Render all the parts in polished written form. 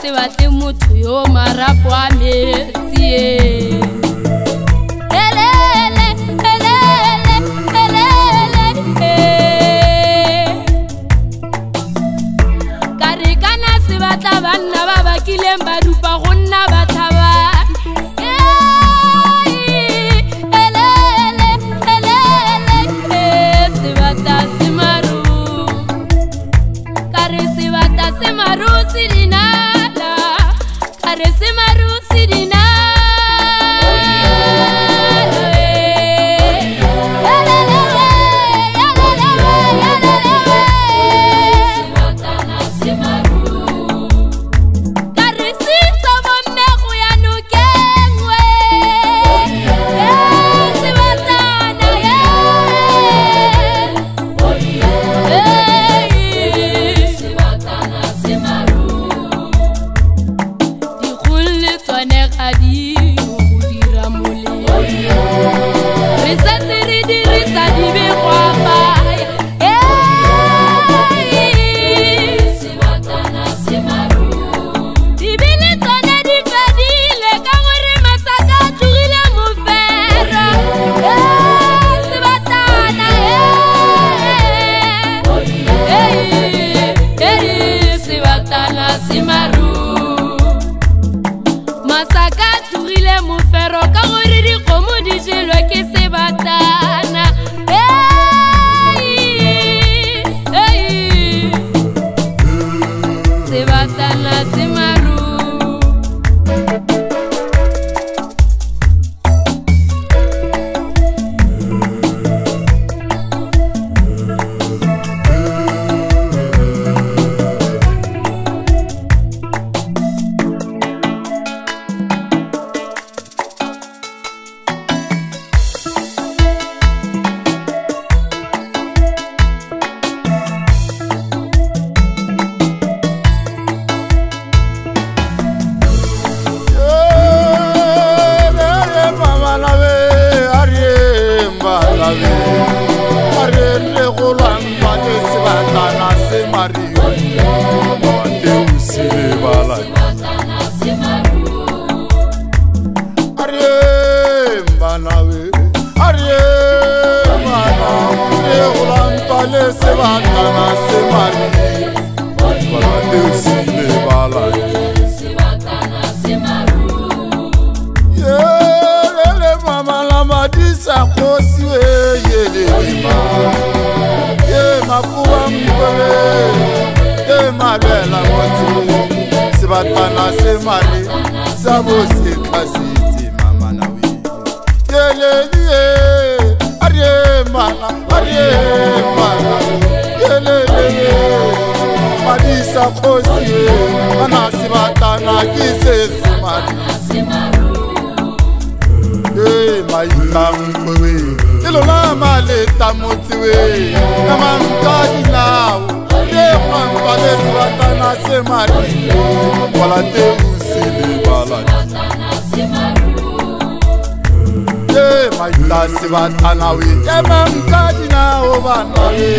Se batle motho yo marapo a metsi elele elele elele ka re kana se batla banna ba ba kileng ba dupa go nna batlhabani elele elele se batla se maru ka re se batla se maru se dina. Masaka tlogile mofero ka gore dikgomo di jelwe ke sebatana. Sebatana se maru. Sebatana se mare sa bo se tlhasetse mama na we yelele a re mana a re mana yelele madisa kgosi ana sebatana ke se se mare e maitangwe ke lona maleta motse we ka manka dinao ke manka le sebatana se mare wala teu se lebala e maita sebatana we ke manka dinao bana we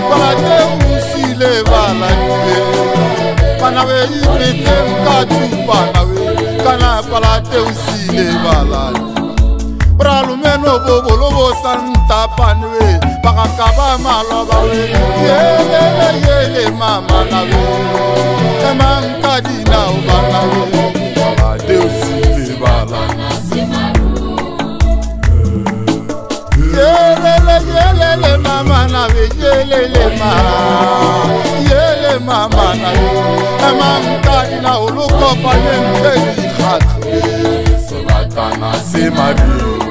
wala teu se sile baladibe bana we ipetseng ka thupana we kana palate o sile baladiba bralomeno bobolo bo santapane we bagaka ba maloba we yelele yele mamana we emang ka dinao bana we balade o sile baladiba yelele yelele mama na we yelele ma yele mama na we emang ka dinao lo kopaneng ke dikgatlho sebatana se mabilo.